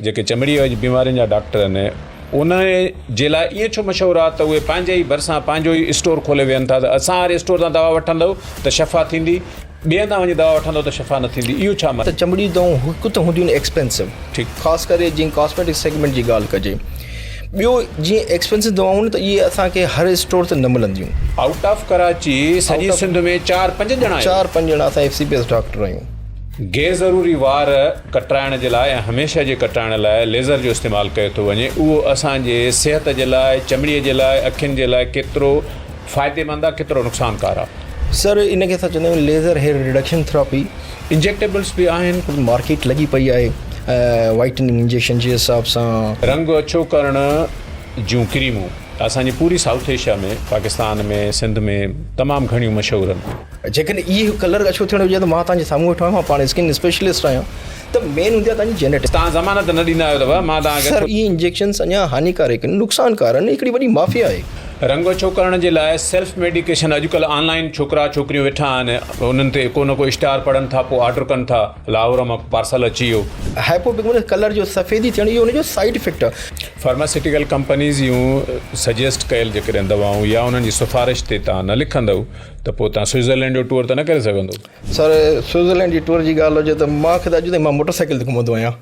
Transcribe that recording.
جيڪي چمڙي جي بيمارين جا ڊاڪٽر آهن ان جي لاء ائين ڇو مشهور آهي ته اهي پنهنجي ئي ڀرسان پنهنجو ئي اسٽور کولي ويهن ٿا ته اسان واري اسٽور تان دوا وٺندؤ ته شفا ٿيندي ٻئي هنڌان وڃي دوا وٺندؤ ته شفا نه ٿيندي اهو ڇا ته چمڙي جون دوائون هڪ ته هونديون آهن ايڪسپينسو ٺيڪ. خاص ڪري جيئن ڪاسميٽڪ سيگمينٽ جي ڳالهه ڪجي ٻيو جيئن ايڪسپينسو دوائون ته اهي اسان کي هر اسٽور تي نه ملنديون. آئوٽ آف ڪراچي سڄي سنڌ ۾ چار پنج ڄڻا آهيو. چار پنج ڄڻا اسان F C P S doctor آهيون. غير ضروري وار ڪٽرائڻ جي لاء ۽ هميشه جي ڪٽرائڻ لاء ليزر جو استعمال ڪيو ٿو وڃي اهو اسان جي صحت جي لاء چمڙي جي لاء اکين جي لاء ڪيترو فائديمند آهي ڪيترو نقصانڪار آهي. سر ان کي اسان چوندا آهيون ليزر هيئر ريڊڪشن ٿراپي. انجيڪٽيبلز به آهن. مارڪيٽ لڳي پئي آهي وائٽننگ انجيڪشن جي حساب سان. رنگ اڇو ڪرڻ جون ڪريمون اسان جي پوري سائوٿ ايشيا ۾ پاڪستان ۾ سنڌ ۾ تمام گهڻيون مشهور آهن. جيڪڏهن اهو ڪلر اڇو ٿيڻ هجي ته مان توهان جي سامهون ويٺو آهيان مان پاڻ اسڪن اسپيشلسٽ آهيان ته مين هوندي آهي توهان جي جينيٽڪس. توهان ضمانت نه ڏيندا آهيو ته به مان توهان کي. سر اهي انجيڪشنس اڃا هاڃيڪارڪ آهن نقصانڪار آهن هڪڙي وڏي مافيا آهي. رنگ اڇو ڪرڻ جي لاء سيلف ميڊيڪيشن اڄڪلهه آن لائين ڇوڪرا ڇوڪريون ويٺا آهن انهن تي ڪو نه ڪو اشتهار پڙهن ٿا پوء آرڊر ڪن ٿا لاهور مان پارسل اچي ويو. هائپو پگمينٽ ڪلر جو سفيدي ٿيڻ اهو ان جو سائيڊ افيڪٽ آهي. فارماسيوٽيڪل ڪمپنيز جون سجيسٽ ڪيل جيڪڏهن دوائون يا انهن جي سفارش تي توهان نه لکندؤ ته پوء توهان سوئٽزرلينڊ جو ٽوئر ته نه ڪري سگهندو. سر سوئٽزرلينڊ جي ٽوئر جي ڳالهه هجي ته مان کي ته اڄ تائين مان موٽر سائيڪل تي گهمندو آهيان.